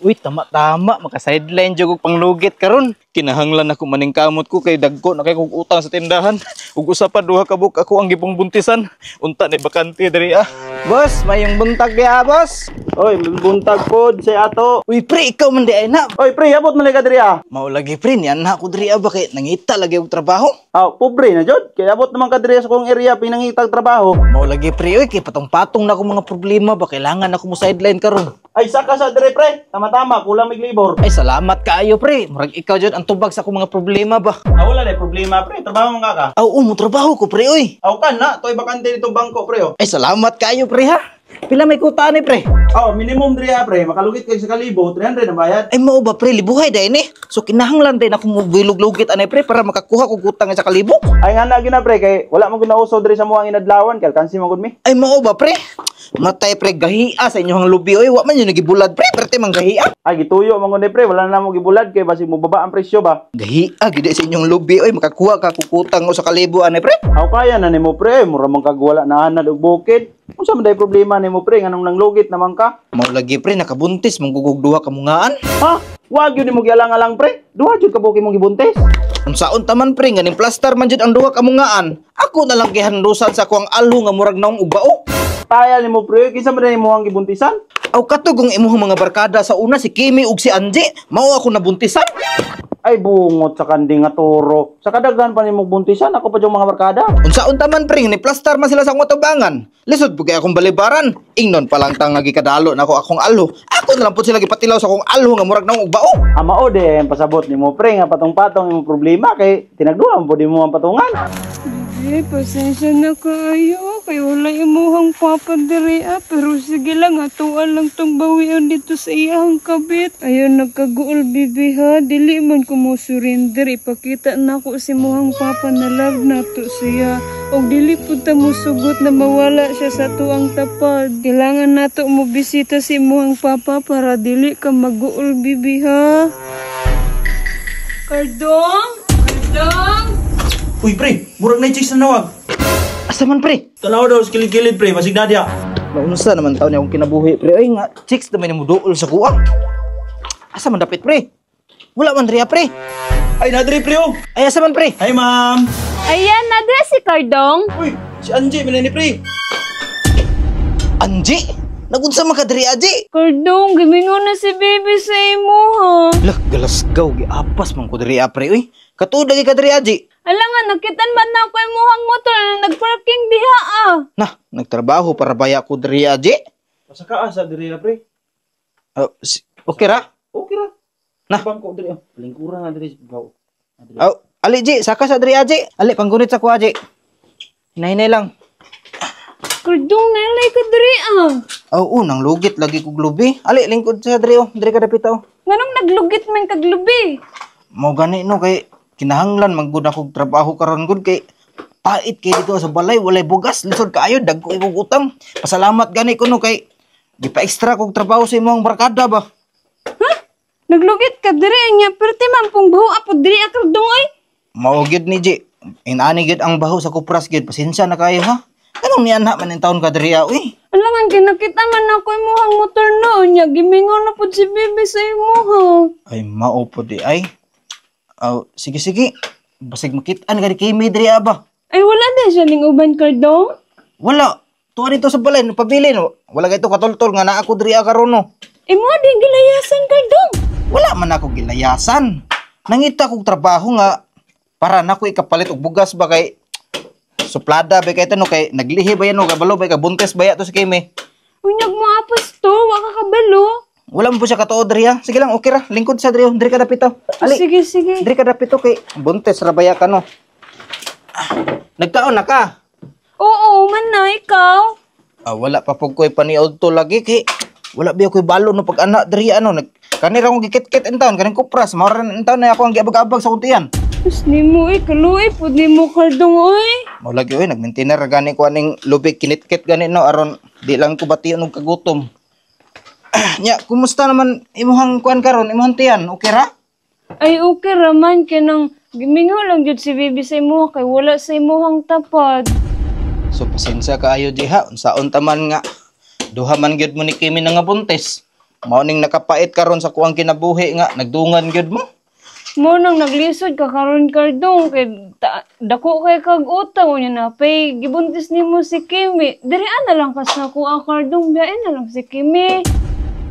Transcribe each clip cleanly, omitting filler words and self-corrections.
Uy, tama-tama, maka-sideline jud og panglugit karon. Kinahanglan ako maningkamot ko kay dagko na kay kog utang sa tindahan. Ug usa pa duha ka buok ako ang gipang buntisan. Unta ni bakante diri ah. Boss, mayong buntag diha, boss. Oy, buntag pod sa ato. Uy, pre, ikaw man di ay na. Oy, pre, abot man ka diri ah. Mao lagi, pre, niyan na ako diri ah ba kay nangita lagi og trabaho. Aw, pobre na jud. Kay abot naman ka diri sa kong area pinangitag trabaho. Mao lagi, pre, uy, kay patong-patong na ako mga problema ba, kailangan ako mo sideline karon. Ay, saka sa diri, pre. Tama-tama, kulang mig libor. Ay, salamat kaayo, pre. Murag ikaw jud ang tubag sa akong mga problema ba. Ah, wala na problema, pre. Trabaho man ka ka. Aw, mo trabaho ko, pre, uy. Aw kan na, toy bakante ditong bangko, pre, oh. Ay, salamat kaayo, pre, ha. Pila may kuta ni, pre? Aw, minimum diri ah, pre. Makalugit kay sa kalibo, 300 ang bayad. Ay, mao ba, pre, libuhay dahil ni. So kinahanglan din ako mo bilog-lugit anay, pre, para makakuha kog utang sa kalibo. Ay nga na gina, pre, kay wala man gud nauso diri sa muang inadlawan kay alkansi man gud mi. Ay, mao ba, pre? Matay, pre, gahia sa inyong lubi oy, wa man yun nagibulad, pre, perte man gahia. Ay gituyo man gud ni, pre, wala na mo gibulad kay basig mo baba ang presyo ba. Gahia gid sa inyong lubi oy, makakuha ka kog utang sa kalibo anay, pre. Aw kaya na nimo, pre, mura man kag wala na anad og bukid. Unsa man day problema nimo, pre, nganong nanglugit naman ka? Mao lagi, pre, nakabuntis manggugog duha ka mungaan. Ha? Wag yun nimo gialang-alang, pre. Duha jud ka buki mong gibuntis. Unsaon taman, pre, ganing plaster man jud ang duha ka mungaan. Ako na lang gihandusan sa kuang alho nga murag naong og bao. Tayal nimo, pre, kinsa man nimo ang gibuntisan? Aw katugong imuhang mga barkada sa una, si Kimi ug si Angie, mao ako nabuntisan. Ay bungot sa kanding nga turo. Sa kadaghan pa nimo buntisan, ako pa yung mga barkada. Unsaon taman, pre, ni plaster man sila sa akong atubangan. Lisod pud kay akong balibaran. Ingnon pa lang tang nga gikadalo nako akong alho. Ako na lang pud sila gipatilaw sa akong alho nga murag naong og bao. Amao de pasabot nimo, pre, nga patong-patong imong problema kay tinagduha man pud nimo ang patungan. Eh, pasensya na kaayo. Kay wala imuhang papa diri ah. Pero sige lang, atuan lang tong bawion dito sa iyang kabit. Ayun, nagkaguol, bibi, ha. Dili man ko mo surrender. Ipakita na ko si muhang papa na love nato siya. Og dili pud ta mo sugot na mawala siya sa tuang tapad. Kailangan nato mo bisita si muhang papa para dili ka maguol, bibi, ha. Kardong? Kardong? Uy pre, murag na chicks na nawag. Asa man, pre? Tanaw daw sa kilid-kilid, pre, basig na diha. Naunsa naman taon niya akong kinabuhi, pre. Ay nga, chicks naman mo duol sa kuha. Asa man dapit, pre? Wala man riya, pre. Ay nadri, pre, oh. Ay, asa man, pre? Hi, ma'am. Ayan, nadra si Kardong. Uy, si Angie man ni, pre. Angie? Nagunsa man ka diri, Angie? Kardong, gimingon na si baby sa imo, ha? Lah, galasgaw, giapas man ko diri, ah, pre. Uy, katuod lagi ka diri, Angie. Ala nga, nakitan man na ako imuhang motor na nagparking diha, ah. Nah, nagtrabaho para baya ko diri, Angie. Basta ka asa diri ah, pre. Okay ra? Okay ra. Nah. Bangko diri oh. Lingkuran na diri sa baw. Oh, ali, G, saka sa diri, Aji. Ali, panggunit sa ko, Aji. Hinay-hinay lang. Kardong, nailay ka diri, ah. Oh, oh, nang lugit lagi kog lubi. Ali, lingkod sa diri oh. Diri ka dapit oh. Nganong naglugit man kag lubi? Mao gani no kay kinahanglan man gud akong trabaho karon gud kay pait kay dito sa balay, walay bugas, lisod kaayo, dagko kog utang. Pasalamat gani ko no kay gipa-extra kog trabaho sa imong barkada ba. Ha? Naglugit ka diri nya, perti man pong buho apo diri ah, Kardong, oy. Mao gyud ni, G. Inani gyud ang baho sa kupras gyud. Pasensya na kayo ha. Anong nianha man in taon ka diri ah, uy? Ala nga, kinakita man ako imuhang motor no, nya gimingon na pud si baby sa imo, ha. Ay, mao po di ay. Aw, sige sige. Basig makitaan ka ni Kimi diri ah, ba. Ay, wala din siya ning uban, Kardong. Wala. Tuwa dito sa balay, no, pabili no. Wala kay to katultol nga naa ako diri ah, karon no. Imo din gilayasan, Kardong. Wala man ako gilayasan. Nangita kog trabaho nga para nako ikapalit og bugas ba kay suplada ba kay no kay naglihi ba yan no kabalo ba kay buntes ba ya to si Kimi. Unyag mo apas to, wa ka kabalo. Wala mo po siya katuod diri ha. Sige lang, okay ra. Lingkod sa diri, oh. Diri ka dapit oh. Ali, Sige, sige. diri ka dapit oh, kay buntes ra baya ka no. Ah, nagkaon na ka? Oo, man na, ikaw. Ah, wala pa pug ko'y paniod to lagi kay wala biya ko'y balo no pag anak diri ano nag kanira akong gikit-kit in taon kaning kupras mao ra in taon na ako ang giabag-abag sa kuntian. Mas nimo eh, kaluoy pud nimo, Kardong, oy. Mao lagi oy, nagmaintainer ra gani ko aning lubig kinitkit gani no aron di lang ko bation og kagutom. Nya, kumusta naman imuhang kuan karon, imuhang tiyan? Okay ra? Ay, okay raman kay nang gimingo lang jud si baby sa imo kay wala sa imuhang tapad. So pasensya kaayo diha, unsaon ta man nga duha man gyud mo ni Kimi na nga buntis. Mao ning nakapait karon sa kuang kinabuhi nga nagdungan gyud mo. Mo nang naglisod ka karon, Kardong, kay dako kay kag utang, unya na pay gibuntis nimo si Kimi. Diri na lang kas na kuha, Kardong, biyain na lang si Kimi.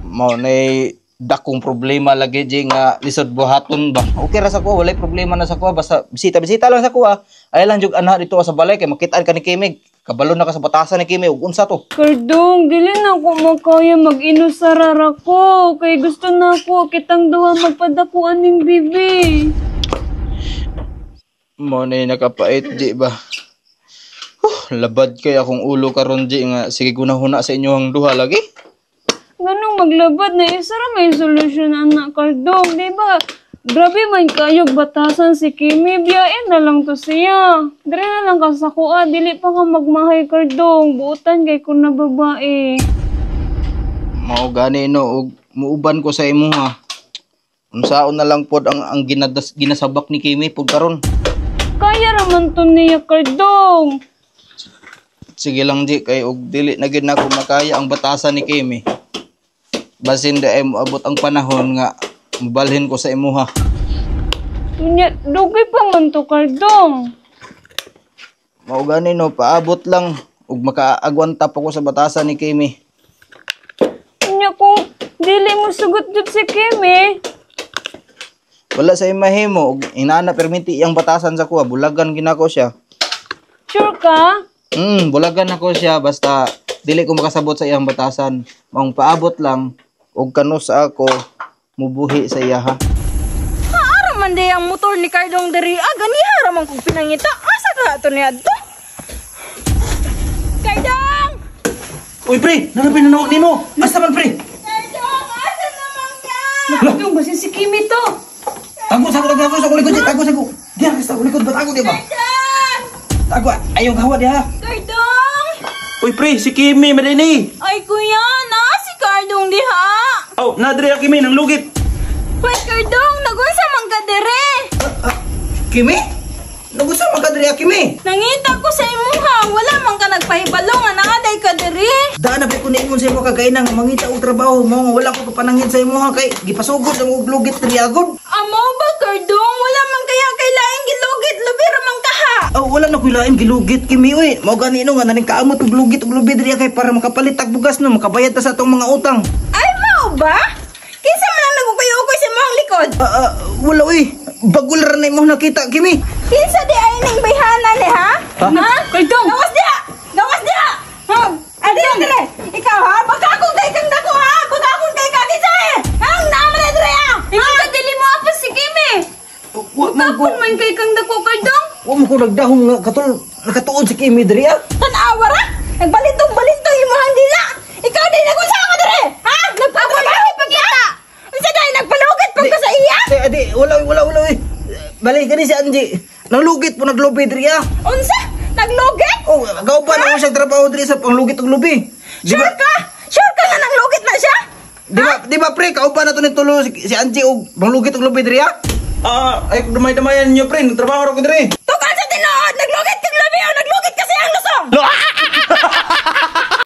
Mao nay dakong problema lagi, Ji, nga lisod buhaton ba. Okay ra sa kuha, walay problema na sa kuha basta bisita-bisita lang sa kuha. Ay lang jug anha dito sa balay kay makitaan ka ni Kimi. Kabalo na ka sa batasan ni Kimi ug unsa to. Kardong, dili na ako makaya mag-inusara ra ko kay gusto na ako kitang duha magpadakuan ning bibi. Mao nay nakapait, Ji, ba. Huh, labad kay akong ulo karon, Ji, nga sige gunahuna sa inyohang duha lagi. Nganong maglabad na isa ra may solusyon ana, Kardong, di ba? Grabe man kayog batasan si Kimi, biyain na lang to siya. Dire na lang ka sa kuha, dili pa ka magmahay, Kardong, buotan kay kun na babae. Mao gani no og muuban ko sa imuha. Unsaon na lang pod ang ginasabak ni Kimi pod karon. Kaya ra man to niya, Kardong. Sige lang, Ji, kay og dili na gyud nako makaya ang batasan ni Kimi. Basin di ay moabot ang panahon nga mobalhin ko sa imuha. Unya, dugay pa man to, Kardong. Mao gani no, paabot lang ug makaagwanta pa ko sa batasan ni Kimi. Unya kung dili mo sugot jud si Kimi. Wala sa imahimo ug inana permiti iyang batasan sa kuha, bulagan ginako siya. Sure ka? Bulagan ako siya basta dili ko makasabot sa iyang batasan. Maong paabot lang og kanus ako mubuhi sa iya ha. Ara man di ang motor ni Cardong diri. Ah, ganiha ra man kog pinangita. Asa ka to niya adto? Cardong! Uy pre, nana pinanawag nimo? Asa man pre? Cardong, asa naman ka? Kardong, basin si Kimi to. Tago sa tago tago sa likod, tago sa Diya ka sa likod ba tago di ba? Cardong! Tago ayaw gawa diha. Cardong! Uy pre, si Kimi madini. Ay kuya, na si Cardong diha. Oh, na diri Kimi nang lugit. Hoy Cardong, nagunsa man ka dire? Kimi? Nagusa man ka diri, Kimi? Nangita ko sa imuha, wala man ka nagpahibalo nga naaday ka dire. Daan na ba ko niingon sa imo kagay nang mangita og trabaho mo nga wala ko kapanangin sa imo ha kay gipasugod ang og lugit diri agod. Amo ba Cardong, wala man kaya kay laing gilugit, lubi ra man ka ha. Oh, wala na ko'y lain gilugit, Kimi, oy. Mao gani no nga naning kaamot og lugit og lubi diri kay para makapalit tag bugas no, makabayad ta sa atong mga utang. Ay mao ba? Kinsa man ang nagukuy-ukoy sa imong likod? Wala oy. Bagol ra na imo nakita, Kimi. Kinsa di ay ning bayhana ni ha? Ha? Kardong! Gawas diha! Gawas diha! Ha? Adi dire! Ikaw ha? Baka akong kay kang dako ha? Baka akong kay ka kinsa eh! Ang naman na dire ha? Ikaw ka dili mo apa si Kimi. Wa man ko Kapon man kay kang dako, Kardong. wa man ko nagdahom nga katol nakatuod si Kimi diri ah. Tan-awa ra! Nagbalintong-balintong imong dila! Ikaw din nagunsa ka dire! Ha? Nagpatrabaho pagkita! Unsa dai nagpalugit pag ka sa iya? Di, di, wala wala wala oy. Bali kani si Angie. Nanglugit po naglubi diri ah. Unsa? Naglugit? Oh, gauban ako siya trabaho diri sa panglugit og lubi. Di ba? Sure ka? Sure ka nga naglugit na siya? Di ba pre, kauban na to ni tulo si Angie og panglugit og lubi diri ah. Ah, ay damay-damayan niyo pre, nagtrabaho ra ko diri. Tukan sa tinuod! Naglugit kag lubi o naglugit kasi ang lusong!